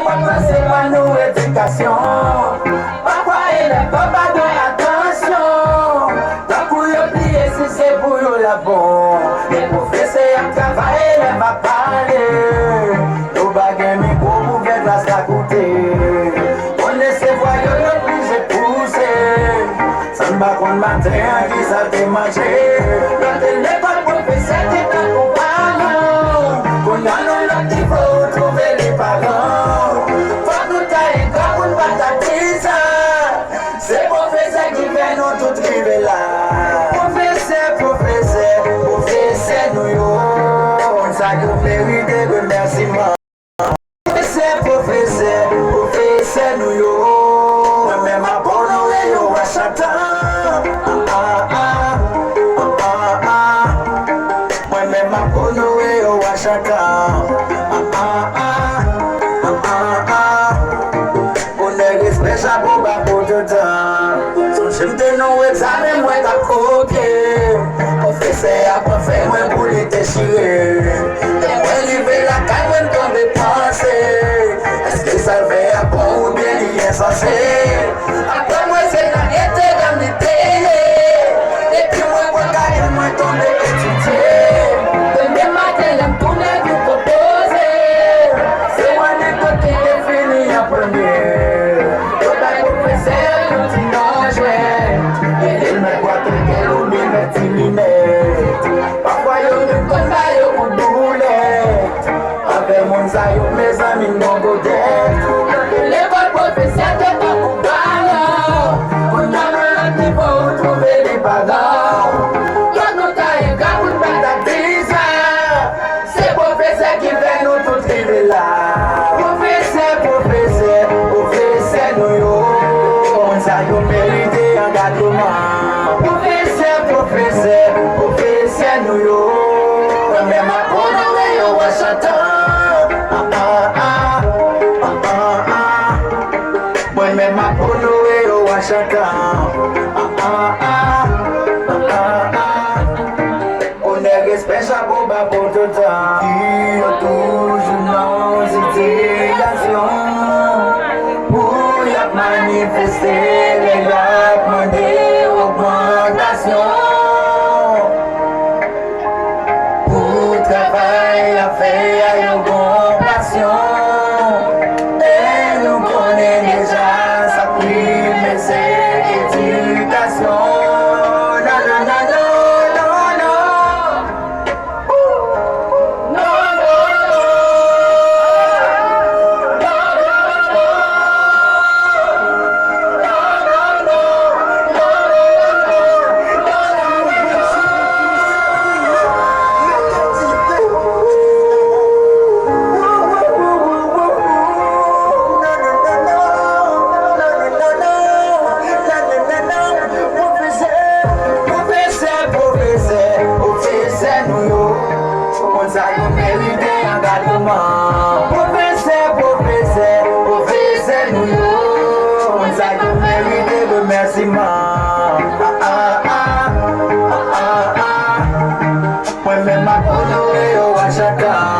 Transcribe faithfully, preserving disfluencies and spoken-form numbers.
Pòt la se pa nou edikasyon. Pafwa elèv pa ba nou atansyon. Tankou yo bliye si se pou yo l ap bon. Men pwofesè ap travay, elèv ap pale. Nou pa gen mikwo pou fè klas la koute. Konnen se vwa yo yo blije pouse. Sa n pa konn maten an, ki sa l te manje. Nan lekòl pwofesè te tankou paran. Kounye a nan lòt nivo ou twouve li paran. Fòk nou ta engra pou n pa ta di sa. Se pwofesè ki fè nou tout rive la. Pwofesè, pwofesè, pwofesè nou yo. Moun sa yo merite remèsiman. Pwofesè, pwofesè, pwofesè nou yo. Mwen menm m ap onore yo a chak tan. Ah, ah, ah, ah, ah, ah. Mwen menm m ap onore yo a chak tan. Ah, ah, ah, ah, ah, ah. Onè, respè, chapo ba pou tout tan. Sonje m te nan yon egzamen mwen t ap kopye. Pwofesè a pran fèy mwen pou li dechire. Lè mwen rive lakay mwen, m tonbe panse, èske sa l fè a bon oubyen li ensanse? Apre mwen se nan entegrèm li te ye. Epi mwen pran kaye m, mwen tonbe etidye. Demen maten lè m tounen vin konpoze, se yon anekdot ki defini an premye. Yo bay pwofesè a yon ti non jwèt. Rele l mèt bwat, rele l oubyen mèt ti linèt. Pafwa yo menm konn ba yo kout boulèt. Avè moun sa yo, mezanmi, n gon godèt. Lekòl pwofesè te tankou paran. Kounye a nan lòt nivo ou twouve li paran. Fòk nou ta engra pou n pa ta di sa. Se pwofesè ki fè nou tout rive la. Pwofesè, pwofesè, pwofesè nou yo. Moun sa yo merite angadreman. Pwofesè, pwofesè, pwofesè nou yo. Mwen menm m ap onore yo a chak tan. Ah, ah, ah, ah, ah, ah. Mwen menm m ap onore yo a chak tan. Ah, ah, ah, ah, ah, ah. Onè, respè, chapo ba pou tout tan. Ki yo toujou nan sitiyasyon pou y ap manifeste lè y ap mande ogmantasyon. Pou travay y ap fè a, yo gon pasyon. E nou konnen deja sa k prime se edikasyon. Non, non, non, non, non. Non, non, non. Pwofesè, pwofesè, pwofesè, pwofesè nou yo. Moun sa yo merite angadreman. Pwofesè, pwofesè, pwofesè nou yo. Moun sa yo merite remèsiman. Ah, ah, ah, ah, ah, ah. Mwen menm m ap onore yo a chak tan.